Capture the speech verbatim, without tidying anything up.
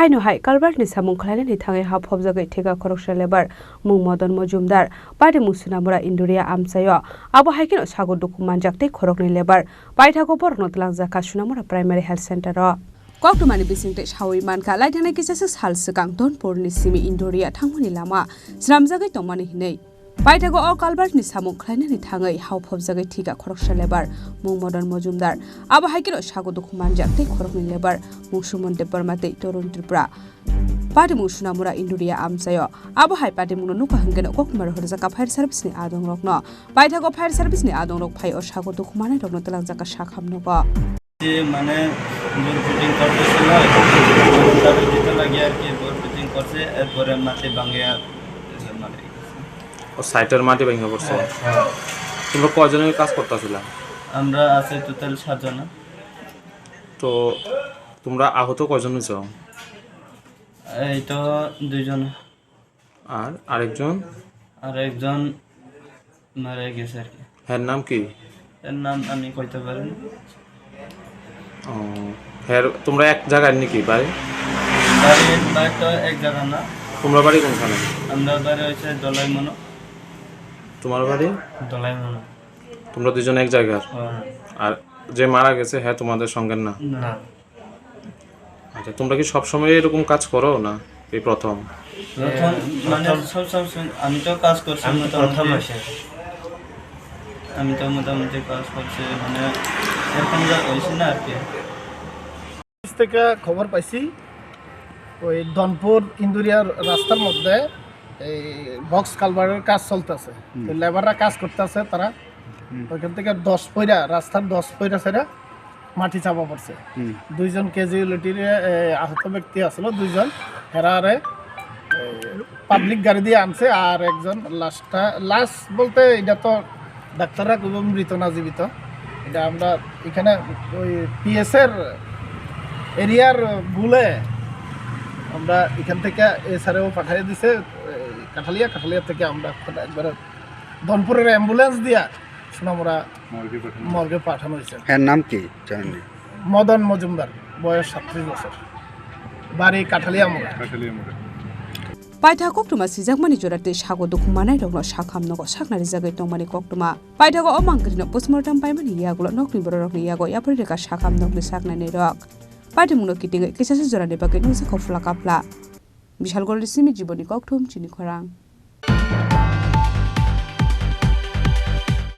Haino hai culvert ni samung khlainani thangwi ha phobjagwi thika khoroksa lebar mung Modon Mojumdar, patimung Sunamura Induria amchaio. Abo hai kheno sago dukhu manjak tei khoroknwi lebar paithago borokno twlangjakha Sunamura Primary Health Center o. Koktwmani bisingtwi sawi mankha, laithanai kisasa sal swkang Donpurni simi Induria thangmani lama swnamjagwi tongmani hinwi. Paithago o culvert ni samung khlainani thangwi hao phobjagwi thika khoroksa lebar mung Modon Mojumdar. Abo hai kheno sago dukhu manjak tei khoroknwi lebar mung Sumon Debbarma tei Torun Tripura. Patimung Sunamura Induria amchaio. Abo hai patimungno nukha hwnkhe no koktwma rohorjak fire service ni adongrokno. Paithago fire service ni adongrok phai o sago dukhu manai rokno twlangjak sak hamnogo. যে মানে bore fitting করতেছিল, তাদের দিতে লাগে আর কি, bore fitting করছে, এরপরে মাটি ভাঙে আর কি। ও, সাইটের মাটি ভেঙে পড়ছে। হ্যাঁ, হ্যাঁ। তোমরা কয়জনের কাজ করতেছিলা? আমরা আছি টোটাল সাতজন। তো তোমরা আহত কয়জন হয়েছো? এই তো দুইজন। আর আরেকজন? আর একজন মারা গেছে আর কি। হ্যার নাম কি? এর নাম আমি কইতে পারি না। ও, হ্যার, তোমরা এক জায়গার নাকি বাড়ি? বাড়ি, বাড়ি তো এক জায়গা না। তোমরা বাড়ি কোনখানে? আমরা বাড়ি হচ্ছে দলাইমনো। তোমার বাড়ি? দলাইমনো। তোমরা দুজন এক জায়গার? হ্যাঁ। আর যে মারা গেছে, হ্যাঁ, তোমাদের সঙ্গের না? না। আচ্ছা, তোমরা কি সবসময় এরকম কাজ করো না এই প্রথম? প্রথম, মানে, প্রথম। সব, সব, সব, আমি তো কাজ করছি আমি তো মোটামুটি। প্রথম আসি। আমি তো মোটামুটি কাজ করছি, মানে, এরকম যা হয়েছে না আর কি। থেকে খবর পাইছি, ওই ধনপুর ইন্দুরিয়ার রাস্তার মধ্যে এই বক্স কালভার্টের কাজ চলতেছে। হুম। তো লেবাররা কাজ করতেছে, তারা হুম। ওইখান থেকে দশ পয়রা, রাস্তার দশ পয়রা ছেড়ে মাটি চাপা পড়ছে। হুম। দুইজন ক্যাজুয়ালিটির, এ, আহত ব্যক্তি আসলো দুইজন, হেরারে, এ, পাবলিক গাড়ি দিয়ে আনছে, আর একজন লাশটা, লাশ বলতে এটা তো ডাক্তাররা কইব মৃত না জীবিত, এটা আমরা এখানে ওই পিএস এর এরিয়ার বুলে আমরা এখান থেকে এসআরও পাঠিয়ে দিছে, এ, কাঠালিয়া, কাঠালিয়া থেকে আমরা একবারে ধনপুরের অ্যাম্বুলেন্স দিয়া সোনামুড়া মর্গে পাঠানো। মর্গে পাঠানো হয়েছে। হ্যাঁ, নাম কি জানেননি? মদন মজুমদার, বয়স সাতত্রিশ বছর, বাড়ি কাঠালিয়ামুড়া। Kathaliamura. Paitha koktwma sijakmani jora tei sago dukhu manai rokno sakham nogo sakna rijagwi tongmani koktwma. Paithago o mangkrino postmortem paimani yagulo nokni bororokni yago yapri rwkha sakham nokni saknainai rok. Paithimungno kitingwi kisasa jorani bagwi nukjakha phla kaphla. Bishalgorni simi Jiboni Kokthum chini khorang.